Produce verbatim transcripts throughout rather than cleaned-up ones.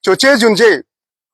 Choche junje,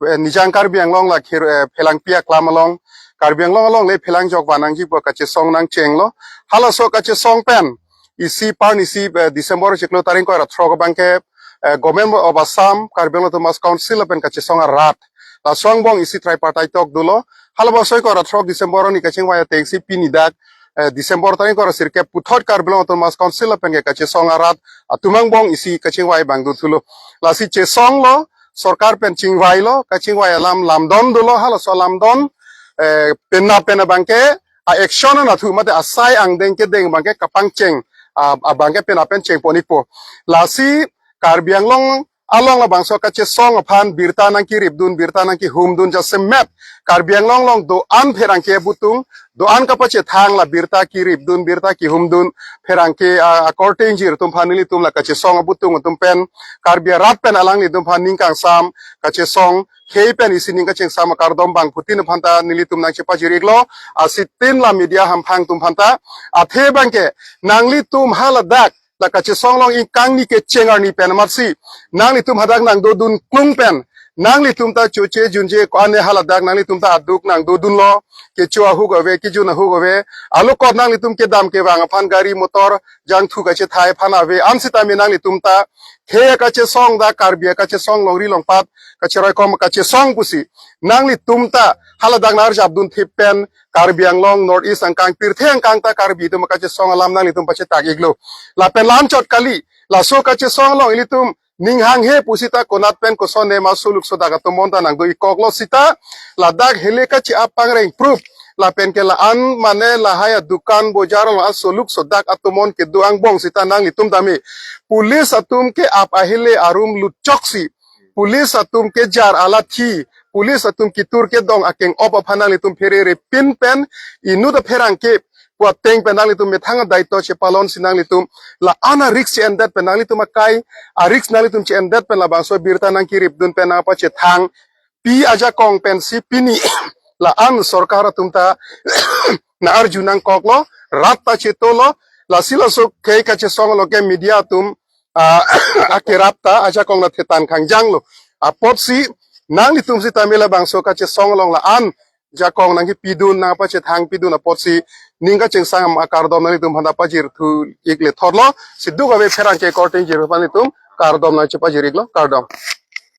eh, Nijang Karbi Anglong la khir, eh, Phelangpi aklam along, Karbi Anglong alongle phelangjok vanangji pu kachesong nangchenglo. Halaso kachesong pen isi parni isi, eh, December chiklo tarik ingkoi ra throk abangke, eh, Government of Assam, Karbi Anglong Autonomous Council lapen kachesong arat, laso angbong isi tripartite talk dolo. Halabangso ingkoi ra throk December arni kachingvai atengsi pini dak, eh, December tarik ingkoi ra sirkep puthot Karbi Anglong Autonomous Council lapen ke kachesong arat atum angbong isi kachingvai abang dothulo. Lasi chesonglo, sorkar pen chingvailo, kachingvai alam lamdon dolo, halaso alamdon, eh, penap pen abangke a-action anatthu mate asai angdeng kedeng abangke kapangcheng, ah, abangke penap pen chengpon-ikpo. Lasi Karbi Anglong along labangso kachesong aphan birta nangkeripdun, birta nangkehumdun jasemet Karbi Anglong along do-an pherangke abutung, do-an kapachethang la birta keripdun, birta kehumdun, pherangke, ah, akorte ingjir atum aphan nelitum la kachesong abutung atum pen, Karbi arat pen alanglitum aphan ning kangsam, kachesong khei pen isi ning kachengsam akardom bangphutin aphanta nelitum nangchepajir-iklo, asitin la media hamphang atum aphanta, athe abangke nanglitum haladak la kachesong along ingkangni kecheng arni pen amatsi nanglitum hadak nangdodun klung pen, nanglitum ta choche junje ko-an ne haladak nanglitum ta aduk nangdodunlo, kecho ahuk ave, kejun ahuk ave, alokot nanglitum kedam kevang aphan gari motor jangthu kachethai aphan ave, ansitame nanglitum ta khei kachesong dak Karbi kachesong, longri longpat kacheroi kom kachesong pusi nanglitum ta haladak nangarjapdun thip pen Karbi Anglong, North East angkang, pirthe angkang ta Karbi atum kachesong alam nanglitum pachetak-iklo. Lapen la-anchot kali, laso kachesong along ilitum ning hanghe pusita konat pen koson ne ma soluk sodak atomon ta nangdo-ikkoklo sita, ladak hele kachi-ap pangreng prup, lapen ke la-an mane lahai adukan bojar along asoluk sodak atomon kedo angbong sita nanglitum tame police atum ke-ap ahele arum lutchoksi, police atum kejar alathi, police atum ketur kedong akeng-op aphan nanglitum pherere pin pen, inut apherangke pu ateng pen nanglitum methang adaito chepalonsi nanglitum la-an a-risk che-endet pen nanglitum akai, a-risk nanglitum che-endet pen labangso birta nangkeripdun pen nangpachethangpi ajakong pensi pini la-an sorkar atum ta nangarju nangkoklo, rat ta chetolo, lasi laso khei kachesong along ke media atum, ah, akerap ta ajakong la thetan kangjanglo. Apotsi nanglitum sitame labangso kachesong along la-an jakong nangkepidun, nangpachethangpidun apotsi ning kachengsam akardom nanglitum aphanta pajirthu-ik lethotlo. Siduk ave pherangke akorte ingjir aphan nelitum kardom nangchepajir-iklo, kardom.